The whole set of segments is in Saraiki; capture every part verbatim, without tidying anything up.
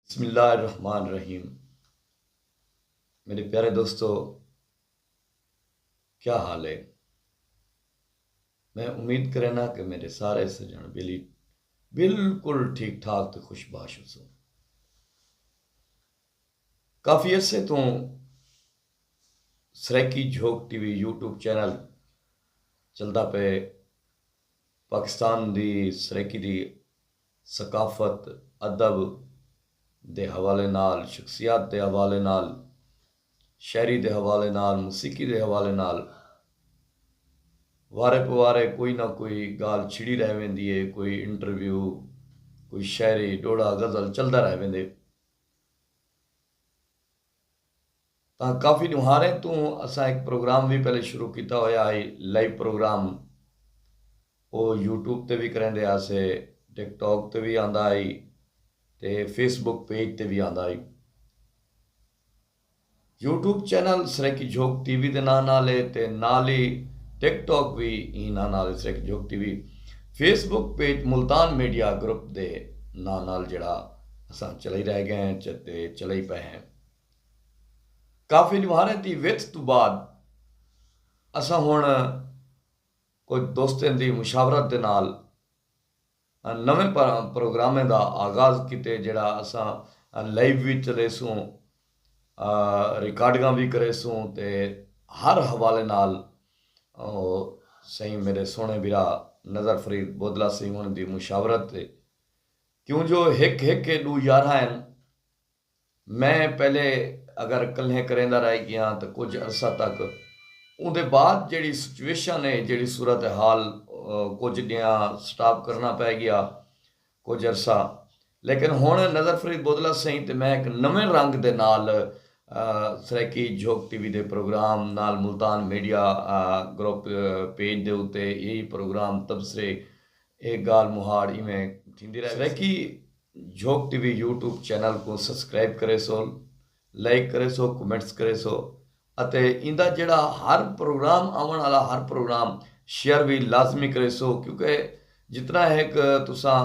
بسم اللہ الرحمن الرحیم۔ میرے پیارے دوستو، کیا حال ہے؟ میں امید کرنا کہ میرے سارے سجن بیلی بالکل ٹھیک ٹھاک تے خوش باش ہوسو۔ کافی عرصے تو سرائیکی جھوک ٹی وی یوٹیوب چینل چلدا پئے۔ پاکستان دی سرائیکی دی ثقافت، ادب دے حوالے نال، شخصیات دے حوالے نال، شاعری دے حوالے نال، موسیقی دے حوالے نال وارے پوارے کوئی نہ کوئی ڳالھ چھڑی رہ ویندی ہے، کوئی انٹرویو، کوئی شاعری، ݙوہڑا، غزل چلدا رہ ویندے۔ تاں کافی ݙوہاریں توں اساں ہک پروگرام وی پہلے شروع کیتا ہویا ہئی، لائیو پروگرام۔ او یوٹیوب تے وی کریندے ہاسے، ٹک ٹاک تے وی آندا ہئی تے فیس بک پیج تے وی آندا ہئی۔ یوٹیوب چینل سرائیکی جھوک ٹی وی دے ناں نال ہے تے نال ہی ٹک ٹاک وی ایں ناں نال ہے، سرائیکی جھوک ٹی وی۔ فیس بک پیج ملتان میڈیا گروپ دے ناں نال جڑا اساں چلائی رہ ڳئے ہیں چ-، تے چلائی پئے ہیں۔ کافی ݙوہاریں دی وتھ توں بعد اساں ہݨ کجھ دوستیں دی مشاورت دے نال نویں پر-، پروگرامیں دا آغاز کیتے، جڑا اساں لائیو وی چلیسوں، آ، ریکارڈنگاں وی کریسوں تے ہر حوالے نال، او، سئیں میرے سوہݨے بھرا نظر فرید بودلا سئیں ہݨ دی مشاورت تے، کیوں جو ہک ہک ہے ݙو یارہاں ہن۔ میں پہلے اگر کلھے کریندا رہ ڳیاں تاں کجھ عرصہ تک، اوندے بعد جیڑھی سچویشن ہے، جیڑھی صورت حال، آ، کجھ ݙینہہ سٹاپ کرنا پئے ڳیا کجھ عرصہ۔ لیکن ہݨ نظر فرید بودلا سئیں تے میں ہک نویں رنگ دے نال، آ، سرائیکی جھوک ٹی وی دے پروگرام نال ملتان میڈیا، آ، گروپ، آ، پیج دے اتے یہی پروگرام تبصرے، اے ڳالھ مہاڑ ایویں تھیندی رہ ویسی۔ سرائیکی جھوک ٹی وی یوٹیوب چینل کوں سبسکرائب کریسو، لائک کریسو، کمنٹس کریسو، اتے ایندا جیڑھا ہر پروگرام آوݨ والا ہر پروگرام شیئر وی لازمی کریسو، کیونکہ جتنا ہک تساں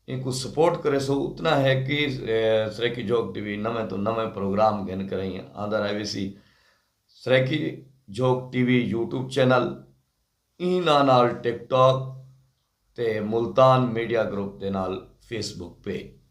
اینکوں سپورٹ کریسو، اتنا ہک ہی، اے، سرائیکی جھوک ٹی وی نویں توں نویں پروگرام گھن کریں آندا رہ ویسی۔ سرائیکی جھوک ٹی وی یوٹیوب چینل، ایں ناں نال ٹک ٹاک تے ملتان میڈیا گروپ دے نال فیس بک پیج۔